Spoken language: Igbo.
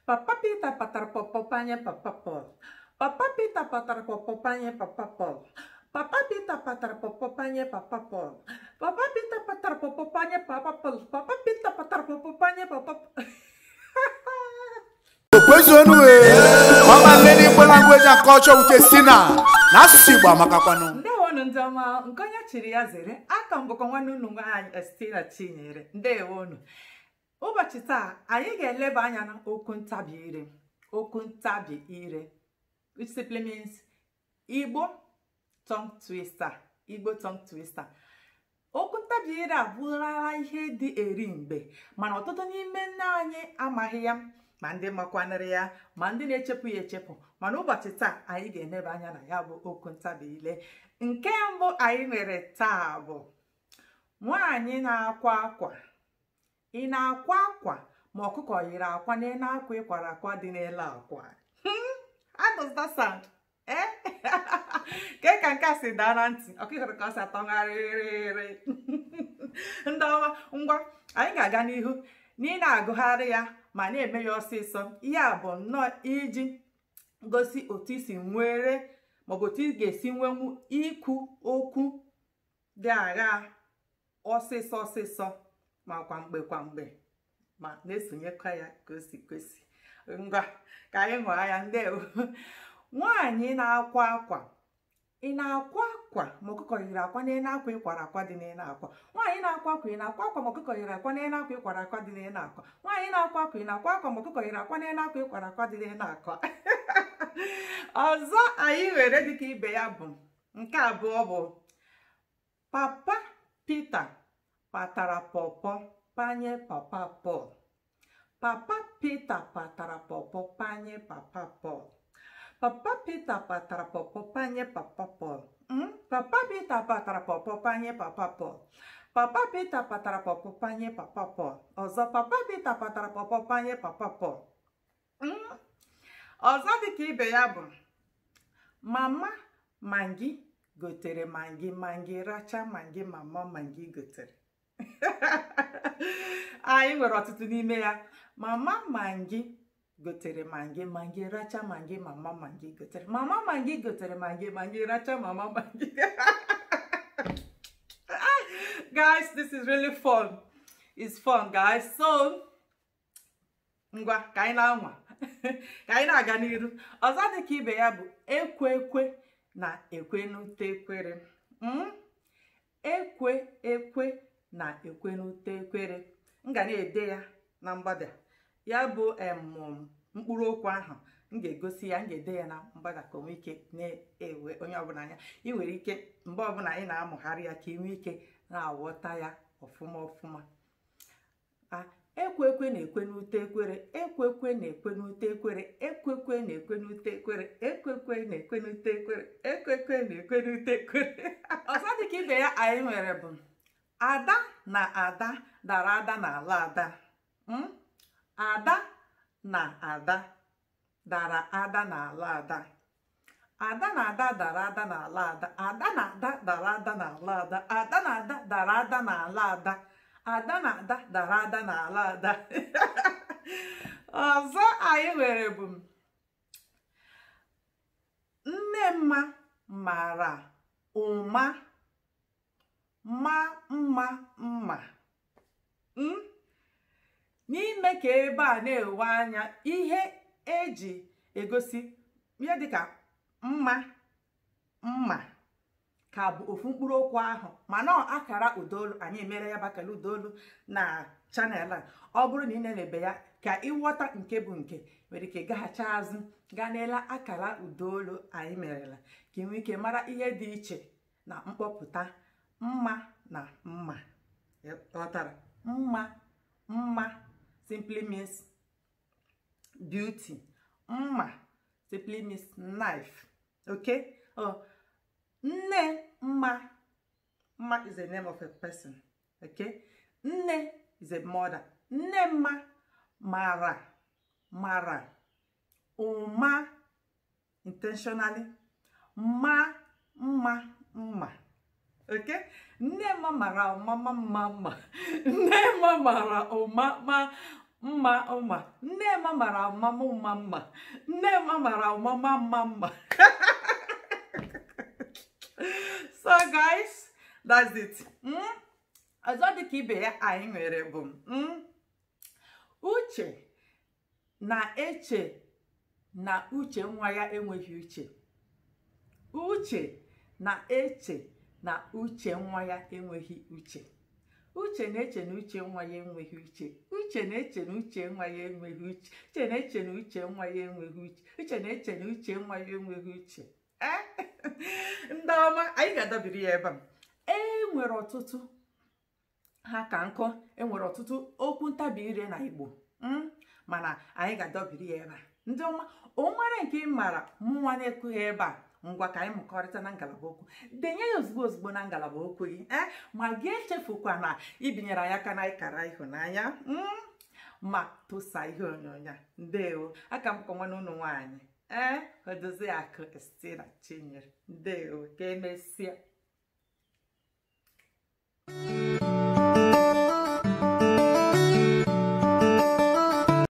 Papa Peter patara pọpọ panye Papa Paul. Papa Peter patara pọpọ panye Papa Paul. Papa Peter patara pọpọ panye Papa Paul. Papa Peter patara pọpọ panye Papa Paul. Papa Peter patara pọpọ panye Papa. Okwezonu Mama Lady Igbo language and culture with Estina na asụsụ Igbo amakakwanụ. Ndewonu ndị ọma, nke onye chiri ya zere. Aka mbụkọ nwanne unu nwaanyị Estina Chinyere. Ndewonu. Ụbọchị taa anyị ga-eleba anya na okwu ntabi ire. Okwu ntabi ire, which simply means Igbo tongue twister. Igbo tongue twister. Okwu ntabi ire abụrụla ihe dị eri mgbe, mana ọtụtụ n'ime nne anyị amaghị ya, ma ndị makwanịrị ya, ma ndị na-echepụ ya echepụ. Mana ụbọchị taa anyị ga-eneba anya na ya bụ okwu ntabi ire. Nke mbụ anyị nwere taa bụ nwaanyị na-akwa akwa. Ị na-akwa akwa ma ọkụkọ yiri akwa n'elu akwa ịkwara akwa dị n'elu akwa. How does that sound? Eh? Ka nke a si daa na ntị, ọkụkọ ka ọ si atọgharịrị. Ndị ọma, ngwa anyị ga-aga n'ihu na ị na-agụgharị ya ma na-eme ya ọsịsọ. Ihe a bụ nnọọ iji gosi otu isi nwere maọbụ otu ị ga-esi nwenwu ikwu okwu dị agha ọsịsọ ọsịsọ ma kwa mgbe kwa mgbe, ma na-esonyekwa ya ka o si kwesị. Ngwa ka anyị ṅụọ ya. Ndewo. Nwaanyị na-akwa akwa. Ị na-akwa akwa ma ọkụkọ yiri akwa n'elu akwa ịkwara akwa dị n'elu akwa. Nwaanyị na-akwa akwa, ị na-akwa akwa ma ọkụkọ yiri akwa n'elu akwa ịkwara akwa dị n'elu akwa. Nwaanyị na-akwa akwa, ị na-akwa akwa ma ọkụkọ yiri akwa n'elu akwa ịkwara akwa dị n'elu akwa. Ọzọ anyị nwere dịka ibe ya bụ nke abụọ bụ Papa Peter patara pọpọ panye Papa Paul. Papa Peter patara pọpọ panye Papa Paul. Papa Peter patara pọpọ panye Papa Paul. Papa Peter patara pọpọ panye Papa Paul. Papa Peter patara pọpọ panye Papa Paul. Ọzọ, Papa Peter patara pọpọ panye Papa Paul. Ọzọ dịka ibe ya bụ Mama Mangi gotere mangi, mangi racha mangi, mama mangi gotere. Anyị nwere ọtụtụ n'ime ya. Mama Mangi gotere mangi, mangi racha mangi, mama mangi gotere. Mama Mangi gotere mangi, mangi racha mama mangi. Guys, this is really fun. It's fun, guys. So ngwa ka anyị na-anwa ka anyị na-aga n'iru. Ọzọ dịka ibe ya bụ ekwe ekwe na ekwenutekwere. Ekwe ekwe na ekwenutekwere. M ga na-ede ya na mgbada. Ya bụ mkpụrụ okwu ahụ m ga-egosi ya, m ga-ede ya na mgbada ka o nwee ike na-ewe onye ọbụla anya. Ị nwere ike mgbe ọbụla ị na-amụgharị ya ka ị nwee ike na-aghọta ya ọfụma ọfụma. Ekwe ekwe na ekwenutekwere, ekwe ekwe na ekwenutekwere, ekwe ekwe na ekwenutekwere, ekwe ekwe na ekwenutekwere, ekwe ekwe na ekwenutekwere. Ọzọ dịka ibe ya anyị nwere bụ Ada na Ada dara ada n'ala Ada. Ada na Ada dara ada n'ala Ada. Ada na Ada dara ada n'ala Ada. Ada na Ada dara ada n'ala Ada. Ada na Ada dara ada n'ala Ada. Ada na Ada dara ada n'ala Ada. Ọzọ anyị nwere bụ Nne mma mara ụma ma mma mma. N'ime ka ebe a na-ewe anya ihe eji egosi ihe dịka mma mma ka bụ ofu mkpụrụ okwu ahụ, mana akara ụdaolu anyị emere ya bakala ụdaolu na chanel a. Ọ bụrụ na ị na-elebe ya ka ịghọta nke bụ nke, nwere ike gaghachi azụ gaa n'ele akara ụdaolu anyị merela ka ị nwee ike mara ihe dị iche na mkpọpụta mma na mma. Ghọtara? Mma mma simply means beauty. Mma simply means knife. Okay? Oh, nne mma. Mma is the name of a person. Okay? Nne is a mother. Nne mma mara mara ụma intentionally ma mma mma. Okay? Nne mma mara ụma ma mma mma. Nne mma mara ụma ma Mma mma. Nnema mara mma mma mma. Nnema mara mma mma mma. So guys, that's it. Ọzọ dịka ibe ya anyị nwere bụ Uche na-eche na uche nwa ya enweghị uche. Uche na-eche na uche nwa ya enweghị uche. Uche na-eche na uche nwa ya enweghị uche. Uche na-eche na uche nwa ya enweghị uche. Uche na-eche na uche nwa ya enweghị uche. Uche na-eche na uche nwa ya enweghị uche. Ndị ọma, anyị ga-adọbiri ya ebe a. E nwere ọtụtụ ha ka nkụ, e nwere ọtụtụ okwu ntabi ire na Igbo, mana anyị ga-adọbiri ya ebe a. Ndị ọma, o nwere nke ị maara mụnwa na-ekwughị ebe a, ngwa ka anyị mụkọrịta na ngalaba okwu. Denye ya ozugbo ozugbo na ngalaba okwu gị, ma gị echefukwa na ibinyere anyị aka na ịkara ịhụnanya, ma tụsa ihe onyonyo a. Ndewo, aka m kọ nwanne unu nwaanyị, Odoziakụ Estina Chinyere. Ndewo, ka emesịa.